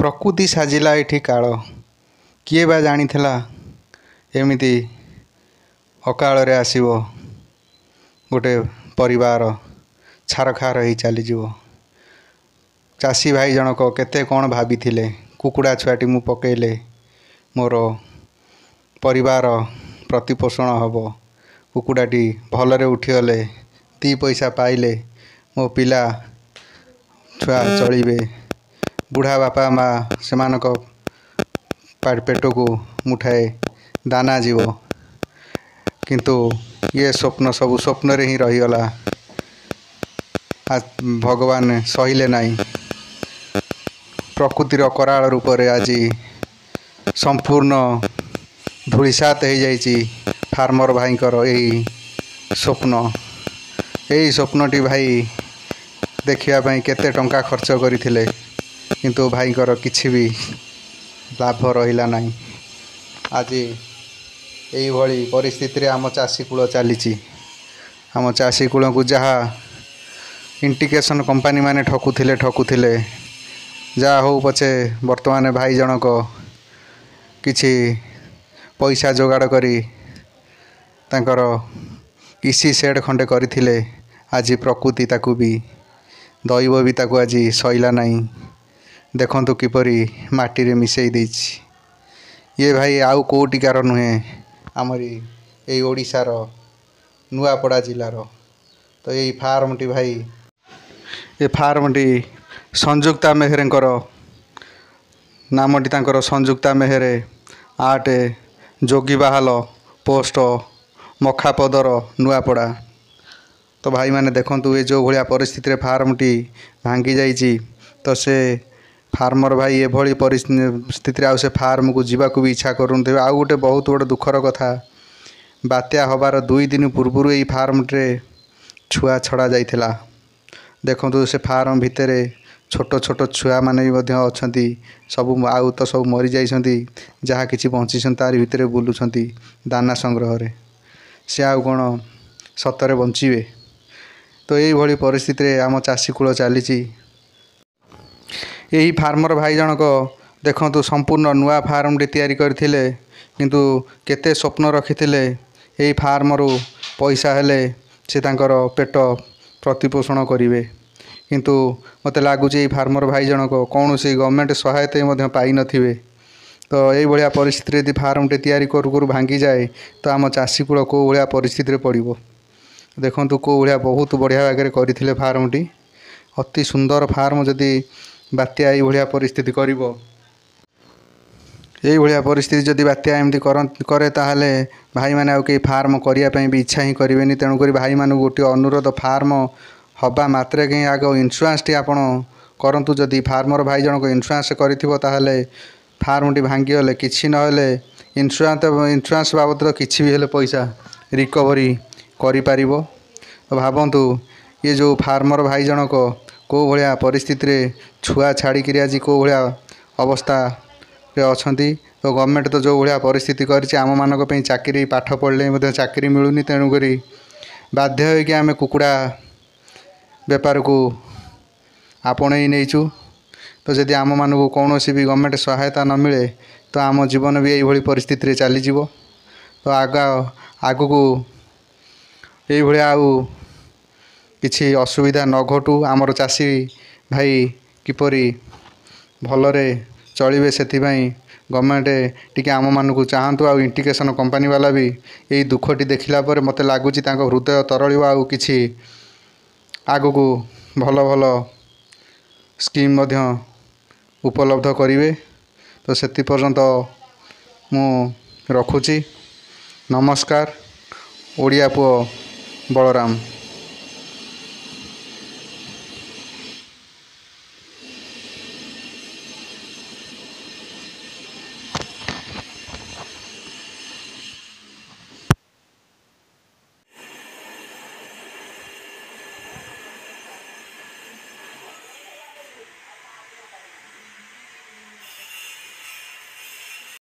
ପ୍ରକୃତି ସାଜିଲା ଏଠି କାଳ। କିଏ ବା ଜାଣିଥିଲା ଏମିତି ଅକାଳରେ ଆସିବ, ଗୋଟେ ପରିବାର ଛାରଖାର ହେଇ ଚାଲିଯିବ। ଚାଷୀ ଭାଇ ଜଣକ କେତେ କ'ଣ ଭାବିଥିଲେ, କୁକୁଡ଼ା ଛୁଆଟି ମୁଁ ପକେଇଲେ ମୋର ପରିବାର ପ୍ରତିପୋଷଣ ହେବ, କୁକୁଡ଼ାଟି ଭଲରେ ଉଠିଗଲେ 2 ପଇସା ପାଇଲେ ମୋ ପିଲା ଛୁଆ ଚଳିବେ, ବୁଢ଼ା ବାପା ମା ସେମାନଙ୍କ ପେଟକୁ ମୁଠାଏ ଦାନା ଯିବ। କିନ୍ତୁ ଇଏ ସ୍ୱପ୍ନ ସବୁ ସ୍ୱପ୍ନରେ ହିଁ ରହିଗଲା। ଭଗବାନ ସହିଲେ ନାହିଁ, ପ୍ରକୃତିର କରାଳ ରୂପରେ ଆଜି ସମ୍ପୂର୍ଣ୍ଣ ଧୂଳିସାତ ହେଇଯାଇଛି ଫାର୍ମର ଭାଇଙ୍କର ଏହି ସ୍ୱପ୍ନ। ଏହି ସ୍ୱପ୍ନଟି ଭାଇ ଦେଖିବା ପାଇଁ କେତେ ଟଙ୍କା ଖର୍ଚ୍ଚ କରିଥିଲେ, କିନ୍ତୁ ଭାଇଙ୍କର କିଛି ବି ଲାଭ ରହିଲା ନାହିଁ। ଆଜି ଏଇଭଳି ପରିସ୍ଥିତିରେ ଆମ ଚାଷୀ କୂଳ ଚାଲିଛି। ଆମ ଚାଷୀ କୂଳକୁ ଯାହା ଇଣ୍ଟିଗ୍ରେସନ୍ କମ୍ପାନୀମାନେ ଠକୁଥିଲେ ଠକୁଥିଲେ, ଯାହା ହଉ ପଛେ ବର୍ତ୍ତମାନ ଭାଇ ଜଣକ କିଛି ପଇସା ଯୋଗାଡ଼ କରି ତାଙ୍କର ଇସି ସେଡ଼୍ ଖଣ୍ଡେ କରିଥିଲେ। ଆଜି ପ୍ରକୃତି ତାକୁ ବି, ଦୈବ ବି ତାକୁ ଆଜି ସହିଲା ନାହିଁ। ଦେଖନ୍ତୁ କିପରି ମାଟିରେ ମିଶାଇ ଦେଇଛି। ଇଏ ଭାଇ ଆଉ କେଉଁଠିକାର ନୁହେଁ, ଆମରି ଏଇ ଓଡ଼ିଶାର ନୂଆପଡ଼ା ଜିଲ୍ଲାର। ତ ଏଇ ଫାର୍ମଟି ଭାଇ, ଏ ଫାର୍ମଟି ସଂଯୁକ୍ତା ମେହେରଙ୍କର, ନାମଟି ତାଙ୍କର ସଂଯୁକ୍ତା ମେହେର, 8 ଯୋଗୀବାହାଲ, ପୋଷ୍ଟ ମଖାପଦର, ନୂଆପଡ଼ା। ତ ଭାଇମାନେ ଦେଖନ୍ତୁ, ଏ ଯେଉଁ ଭଳିଆ ପରିସ୍ଥିତିରେ ଫାର୍ମଟି ଭାଙ୍ଗି ଯାଇଛି, ତ ସେ ଫାର୍ମର ଭାଇ ଏଭଳି ପରିସ୍ଥିତିରେ ଆଉ ସେ ଫାର୍ମକୁ ଯିବାକୁ ବି ଇଚ୍ଛା କରୁନଥିବେ। ଆଉ ଗୋଟେ ବହୁତ ବଡ଼ ଦୁଃଖର କଥା, ବାତ୍ୟା ହେବାର 2 ଦିନ ପୂର୍ବରୁ ଏଇ ଫାର୍ମଟିରେ ଛୁଆ ଛଡ଼ା ଯାଇଥିଲା। ଦେଖନ୍ତୁ, ସେ ଫାର୍ମ ଭିତରେ ଛୋଟ ଛୋଟ ଛୁଆମାନେ ବି ମଧ୍ୟ ଅଛନ୍ତି। ସବୁ ଆଉ ତ ସବୁ ମରିଯାଇଛନ୍ତି, ଯାହା କିଛି ବଞ୍ଚିଛନ୍ତି ତାରି ଭିତରେ ବୁଲୁଛନ୍ତି ଦାନା ସଂଗ୍ରହରେ। ସେ ଆଉ କ'ଣ ସତରେ ବଞ୍ଚିବେ? ତ ଏଇଭଳି ପରିସ୍ଥିତିରେ ଆମ ଚାଷୀ କୂଳ ଚାଲିଛି। ଏହି ଫାର୍ମର ଭାଇ ଜଣକ ଦେଖନ୍ତୁ, ସମ୍ପୂର୍ଣ୍ଣ ନୂଆ ଫାର୍ମଟି ତିଆରି କରିଥିଲେ, କିନ୍ତୁ କେତେ ସ୍ୱପ୍ନ ରଖିଥିଲେ, ଏହି ଫାର୍ମରୁ ପଇସା ହେଲେ ସେ ତାଙ୍କର ପେଟ ପ୍ରତିପୋଷଣ କରିବେ। କିନ୍ତୁ ମୋତେ ଲାଗୁଛି ଏଇ ଫାର୍ମର ଭାଇ ଜଣକ କୌଣସି ଗଭର୍ଣ୍ଣମେଣ୍ଟ ସହାୟତା ମଧ୍ୟ ପାଇନଥିବେ। ତ ଏଇଭଳିଆ ପରିସ୍ଥିତିରେ ଯଦି ଫାର୍ମଟି ତିଆରି କରୁ କରୁ ଭାଙ୍ଗିଯାଏ, ତ ଆମ ଚାଷୀ କୂଳ କେଉଁ ଭଳିଆ ପରିସ୍ଥିତିରେ ପଡ଼ିବ? ଦେଖନ୍ତୁ, କେଉଁ ଭଳିଆ ବହୁତ ବଢ଼ିଆ ବାଗରେ କରିଥିଲେ ଫାର୍ମଟି, ଅତି ସୁନ୍ଦର ଫାର୍ମ। ଯଦି ବାତ୍ୟା ଏଇଭଳିଆ ପରିସ୍ଥିତି କରିବ, ଏଇଭଳିଆ ପରିସ୍ଥିତି ଯଦି ବାତ୍ୟା ଏମିତି କରେ, ତାହେଲେ ଭାଇମାନେ ଆଉ କେହି ଫାର୍ମ କରିବା ପାଇଁ ବି ଇଚ୍ଛା ହିଁ କରିବେନି। ତେଣୁକରି ଭାଇମାନଙ୍କୁ ଗୋଟିଏ ଅନୁରୋଧ, ଫାର୍ମ ହେବା ମାତ୍ରକେ ହିଁ ଆଗ ଇନ୍ସୁରାନ୍ସଟି ଆପଣ କରନ୍ତୁ। ଯଦି ଫାର୍ମର ଭାଇ ଜଣକ ଇନ୍ସୁରାନ୍ସ କରିଥିବ, ତାହେଲେ ଫାର୍ମଟି ଭାଙ୍ଗିଗଲେ କିଛି ନହେଲେ ଇନ୍ସୁରାନ୍ସ ବାବଦରେ କିଛି ବି ହେଲେ ପଇସା ରିକଭରି କରିପାରିବ। ତ ଭାବନ୍ତୁ, ଇଏ ଯେଉଁ ଫାର୍ମର ଭାଇ ଜଣକ କେଉଁ ଭଳିଆ ପରିସ୍ଥିତିରେ ଛୁଆ ଛାଡ଼ିକିରି ଆଜି କେଉଁ ଭଳିଆ ଅବସ୍ଥାରେ ଅଛନ୍ତି। ତ ଗଭର୍ଣ୍ଣମେଣ୍ଟ ତ ଯେଉଁ ଭଳିଆ ପରିସ୍ଥିତି କରିଛି ଆମମାନଙ୍କ ପାଇଁ, ଚାକିରି ପାଠ ପଢ଼ିଲେ ମଧ୍ୟ ଚାକିରି ମିଳୁନି। ତେଣୁକରି ବାଧ୍ୟ ହୋଇକି ଆମେ କୁକୁଡ଼ା ବେପାରକୁ ଆପଣେଇ ନେଇଛୁ। ତ ଯଦି ଆମମାନଙ୍କୁ କୌଣସି ବି ଗଭର୍ଣ୍ଣମେଣ୍ଟ ସହାୟତା ନ ମିଳେ, ତ ଆମ ଜୀବନ ବି ଏଇଭଳି ପରିସ୍ଥିତିରେ ଚାଲିଯିବ। ତ ଆଗକୁ ଏଇଭଳିଆ ଆଉ କିଛି ଅସୁବିଧା ନ ଘଟୁ, ଆମର ଚାଷୀ ଭାଇ କିପରି ଭଲରେ ଚଳିବେ ସେଥିପାଇଁ ଗଭର୍ଣ୍ଣମେଣ୍ଟ ଟିକେ ଆମମାନଙ୍କୁ ଚାହାନ୍ତୁ। ଆଉ ଇଣ୍ଟିଗ୍ରେସନ୍ କମ୍ପାନୀ ବାଲା ବି ଏଇ ଦୁଃଖଟି ଦେଖିଲା ପରେ ମୋତେ ଲାଗୁଛି ତାଙ୍କ ହୃଦୟ ତରଳିବ, ଆଉ କିଛି ଆଗକୁ ଭଲ ଭଲ ସ୍କିମ୍ ମଧ୍ୟ ଉପଲବ୍ଧ କରିବେ। ତ ସେଥି ପର୍ଯ୍ୟନ୍ତ ମୁଁ ରଖୁଛି, ନମସ୍କାର। ଓଡ଼ିଆ ପୁଅ ବଳରାମ।